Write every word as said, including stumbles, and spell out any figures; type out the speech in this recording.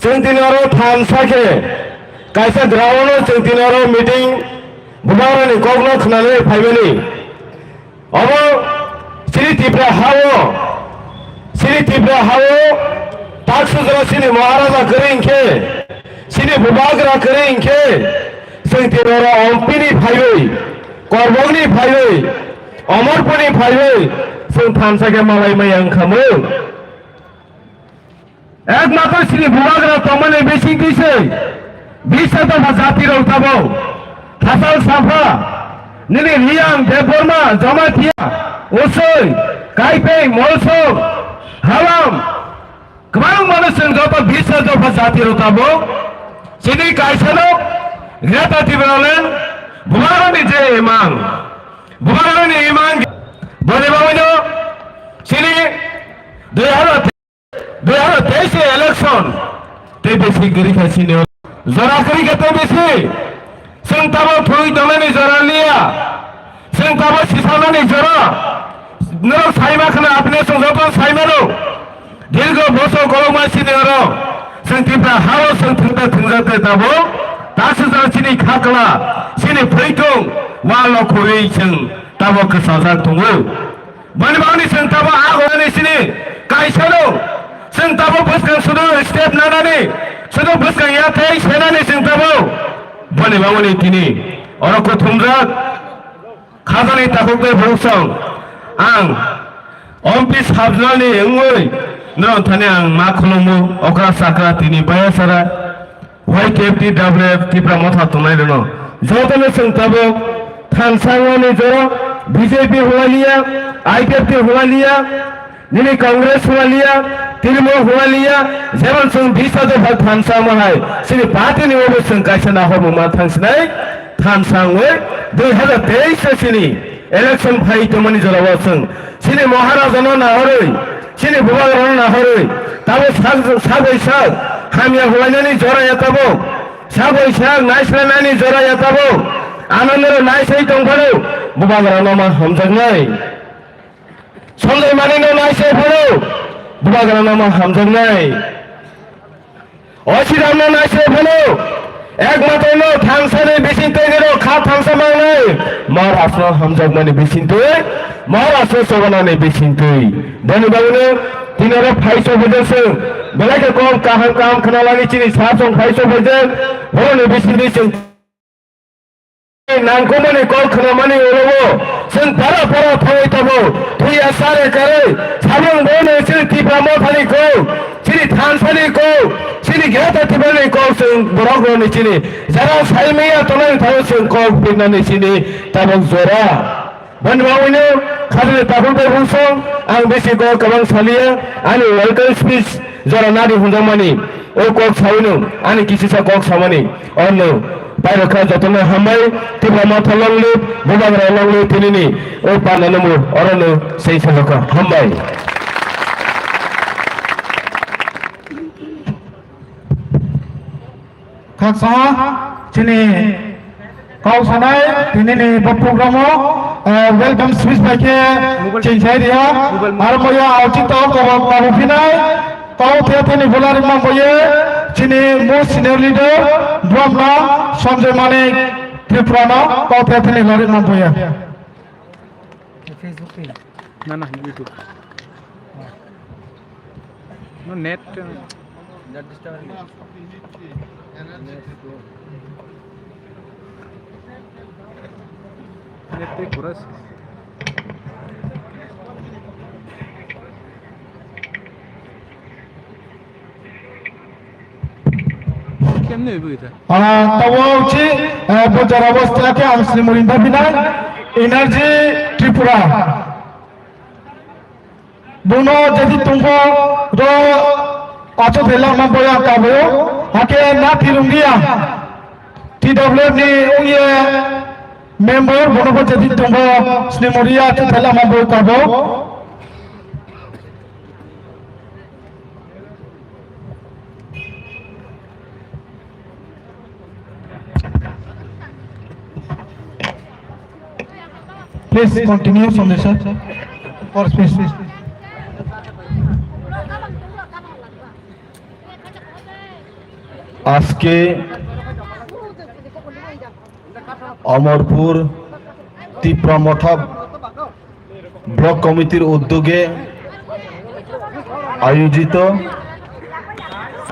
Chwng tini oro thansa khe kaisa ground-o chwng tini oro meeting bubagrani kokno khwnanani phaimani. Obo chini Tipra ha-o, chini Tipra ha-o taksujra chini Maharaja kwrwi hinkhe, chini bubagra kwrwi hinkhe, chwng tini oro Ompini phaiwi, Korbokni phaiwi, Omorpurni phaiwi chwng thansa khe malai maya wngkha mung. Ekmatro chini bubagra tongmani bisingtwi se bisa dopha jatirok tabok Hachal Sampha, nini Riyang, Debbarma, Jamatia, Usui, Kaipeng, Molsong, Halam, kwbangmano chwng joto bisa dopha jatirok tabok chini kaisano Greater Tipraland bubagrani je imang, bubagrani imang boni bagwino chini dui hazar Dui hazar teis election tei bisi kwrwi kha sini. Jora kwrwi kha tei bisi. Chwng tabok thwi tongnani jora liya. Chwng tabok sisanani jora. Norok saima khna apni chwng joto saimano. Dirgo bosor kolokma sini oro. Chwng Tipra ha-o chwng thwngta thwngjak tei tabok. Taksujak chini khakla, chini phuitung, walo khurwi chwng tabok kwchajak tongo. Boni bagwni chwng tabok a horani sini kaisano, chwng tabok bwskang sudu step nanani, sudu bwskang yathai senani chwng tabok. Boni bagwni tini oro kuthumjak khajani takhuk tei bukhuk song ang Ompi sabjwlani wngwi norok thani ang ma khulumgo okra sakra tini bayasara. Y K F T W F Tipra Motha tongnai rwno jotono chwng tabok thansa wngmani jora B J P hulaliya, I P F T hulaliya, nini Congress hulaliya, Trinamool hulaliya, jemon chwng bisa dopha thansa wngma hai chini party ni obo chwng kaisa nahormung ma thangsinai thansa wngwi dui hazar teis o chini election phai tongmani jorao chwng chini Maharaja no nahorwi, chini bubagra no nahorwi, tabo sak, sak bai sak hamya hulainani jora ya tabo, sak bai sak naislainani jora ya tabo, ano norok naisai tong phano bubagra no ma hamjaknai, Sanjay Manik no naisai phano bubagra no ma hamjaknai. O Sriramno naisai phano, ekmatro no thangsani bisingtwi nirok kha thangsa mangnai, Maharashtra hamjakmani bisingtwi, Maharashtra chobanani bisingtwi. Boni bagwino tini oro phai sophaijak chwng, belai khe kom kaham kaham khwnalani chini sachwng phai sophaijak, boroni bisingtwi chwng Nangkukmani kok khwnamani ulo chwng para para thangwi tongo. Thwiya sare karwi samung bono chini Tipra Mothani kok, chini thansani kok, chini Greater Tiprani kok chwng borok rokni chini jara saimaya tongnani thango chwng kok birnani chini tabuk jora. Boni bagwino khajani takhuk bai hungsong ang bisi kok kwbang saliya, ani welcome speech jora nadi hwnjakmani o kok sawino ani kisisa kok samani. Ono pairokha jotono hambai, Tipra Motha long live, Bubagra long live, tinini o panda no mu orono sei salokha hambai. Khaksa chini kok sanai tinini bo program o, eh, welcome speech bai khe chini sai ria. Aro moya auchito kobo kobo phinai. Kok the thani bolari mamboye chini most senior leader Brahma Sanjay Manik Tripura no kok the thani lari mamboye. Facebook page. Na, na, YouTube. No, net, uh, net tei pura se. Kemne oi bwgwi ta? Ah, tabo uchi, eh, bo jora bwswk khe ang Sri Murinda Binai, Energy Tripura. Bono jadi tongkho ro acho thela ma boya kabo, hake na thirung dia. T W F ni ungye member bono bo jadi tongkho Sri Muria acho thela ma boya kabo. Please continue, Sandesh sir. Or please, please. আজকে অমরপুর তিপ্রা মঠা ব্লক কমিটির উদ্যোগে আয়োজিত